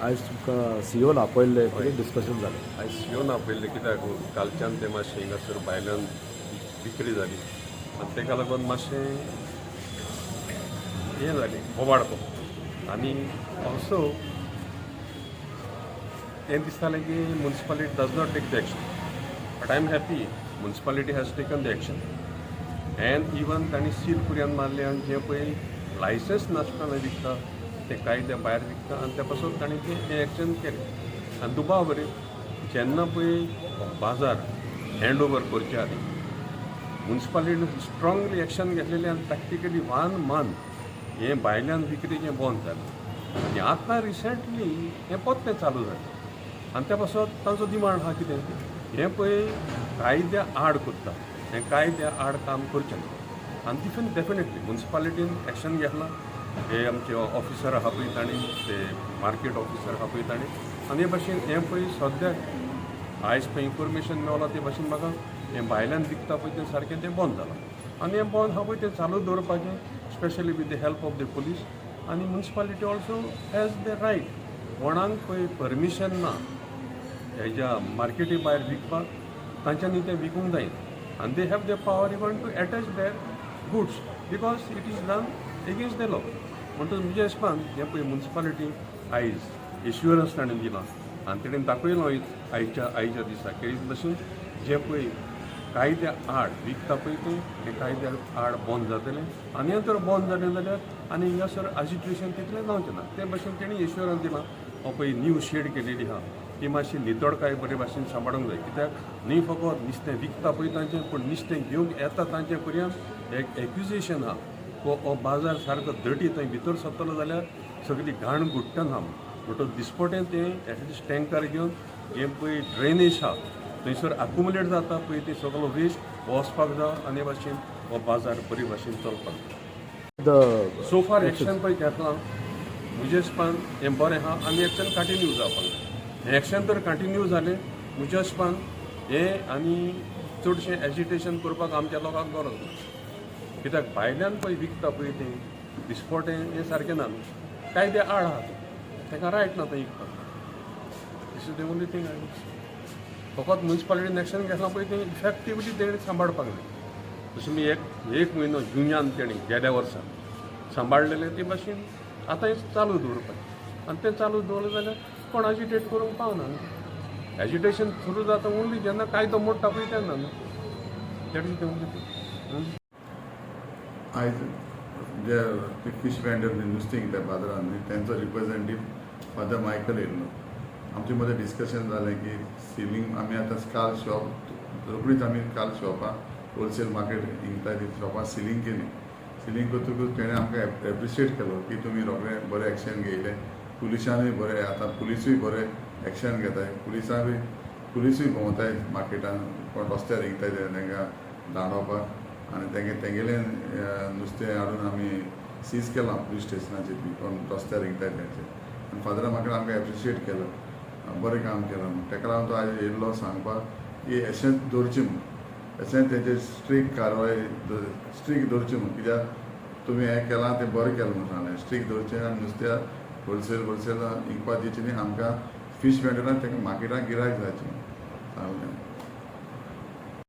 आयज तुमकां सीओन आपयल्लें, कितें डिस्कशन जालें? आयज येवन आपयल्लें कित्याक, कालच्यान तें मातशें हिंगासर भायल्यान विक्री जाली आनी ताका लागून मातशें हें जालें, बोवाळ कसो. आनी ऑल्सो हें दिसतालें की municipality does not take the action, but I am happy municipality has taken the action and even तांणी सील पर्यंत मारलें. आनी जें पळय लायसन्स नासतना विकता तें कायद्या भायर विकता आनी त्या पासून तांणी तें हें एक्शन केलें. आनी दुबाव बरें, जेन्ना पळय बाजार हँड ओवर करचे आदी मुन्सिपालिटीन स्ट्रांगली एक्शन घेतलेलें आनी प्रॅक्टिकली वन मंथ हें भायल्यान विक्रीचें बंद जालें. आनी आतां रिसेंटली हें परतें चालू जालें आनी त्या पासत तांचो डिमांड आहा कितें, हें पळय कायद्या आड करता, हें कायद्या आड काम करचें ना. आनी डेफिनेटली मुन्सिपालिटीन एक्शन घेतलां. हे आमचे ऑफिसर आहा पळय तांणी, ते मार्केट ऑफिसर आहा पळय तांणी. आनी हे भाशेन हें पळय सद्याक आयज पळय इन्फॉर्मेशन मेवलां ते भाशेन म्हाका, हें भायल्यान विकता पळय तें सारकें तें बंद जालां. आनी हें बंद आहा पळय तें चालू दवरपाचें, specially with the help of the police. आनी municipality also has the right, कोणाक पळय परमिशन ना हेज्या मार्केटी भायर विकपाक, तांच्यांनी तें विकूंक जायना. आनी they have the power even to attach their goods because it is done against the law. म्हणटच म्हज्या हिसपान हें पळय मुन्सिपालिटी आयज एश्युरन्स ताणें दिलां आनी तेणें दाखयलो आयच्या आयच्या दिसा की भशेन जें पळय कायद्या आड विकता पळय तें हें कायद्या आड बंद जातलें. आनी हें जर बंद जालें जाल्यार आनी हिंगासर एजिटेशन तितलें जावचें ना. ते भशेन तेणी एश्युरन्स दिलां. हो पळय न्यू शेड केलेली आहा ती मातशी नितळकाय बरे भाशेन सांबाळूंक जाय, कित्याक न्ही फकत नुस्तें विकता पळय तांचें, पूण नुस्तें घेवंक येता तांचे पर्यंत एक एक्युजेशन आहा हो हो बाजार सारको डर्टी, थंय भितर सरतलो जाल्यार सगळी घाण गुट्टन आहा. म्हणटच दिसपटें तें एटलिस्ट टँकर घेवन जें पळय ड्रेनेज आहा थंयसर अक्युमुलेट जाता पळय तें सगळो वेस्ट वचपाक जाय आनी हे भाशेन हो बाजार बरे भाशेन चलपाक जाय. The so far action पळय घेतलां, म्हज्या हिसपान हें बरें आहा आनी एक्शन कंटिन्यू जावपाक जाय. हें एक्शन जर कंटिन्यू जालें, म्हज्या हिसपान हें आनी चडशें एजिटेशन करपाक आमच्या लोकांक गरज ना, कित्याक भायल्यान पळय विकता पळय तें दिसपटें हें सारकें ना न्हू, कायद्या आड आहा तें, ताका रायट ना थंय विकपाक. This is the only thing. I फकत मुन्सिपालिटीन एक्शन घेतलां पळय तें इफेक्टिवली तेणें सांबाळपाक जाय. जशें मी एक एक म्हयनो जुन्यान तेणी गेल्या वर्सा सांबाळलेलें ते भाशेन आतां हें चालू दवरपाचें. आनी तें चालू दवरलें जाल्यार कोण एजिटेट करूंक पावना न्हू. एजिटेशन सुरू जाता ओन्ली जेन्ना कायदो मोडटा पळय तेन्ना न्हू. That is the only thing. आयज जे फिश वेंडर नुस्तें विकता बाजारान न्ही, तेंचो रिप्रेझेंटेटीव फादर मायकल येयल्लो. आमचे मदें डिस्कशन जालें की सिलींग आमी आतां काल शॉप रोखडीच आमी काल शॉपां होलसेल मार्केट विकता ती शॉपां सिलींग केली. सिलींग करतकूच तेणें आमकां एप्रिशिएट केलो की तुमी रोखडे बरें एक्शन घेयलें, पुलिसांनूय बरें, आतां पुलिसूय बरें एक्शन घेताय, पुलिसांकूय पुलिसूय भोंवताय मार्केटान, कोण रस्त्यार विकताय तांकां दांडोवपाक. आनी तेंगे तेंगेलें नुस्तें हाडून आमी सीज केलां पुलीस स्टेशनाचेर बी, कोण रस्त्यार विकताय तेंचे. आनी फादरान म्हाका आमकां एप्रिशिएट केलो, बरें काम केलां म्हूण. तेका लागून तो आयज येयल्लो सांगपाक की अशेंच दवरचें म्हूण, अशेंच तेंचेर स्ट्रीक कारवाय स्ट्रीक दवरची म्हूण, कित्याक तुमी हें केलां तें बरें केलां म्हूण सांगलें. स्ट्रीक दवरचें आनी नुस्त्या होलसेल होलसेल विकपाक दिवचें न्ही आमकां फिश वेंडराक, तांकां मार्केटाक गिरायक जायचें म्हूण सांगलें.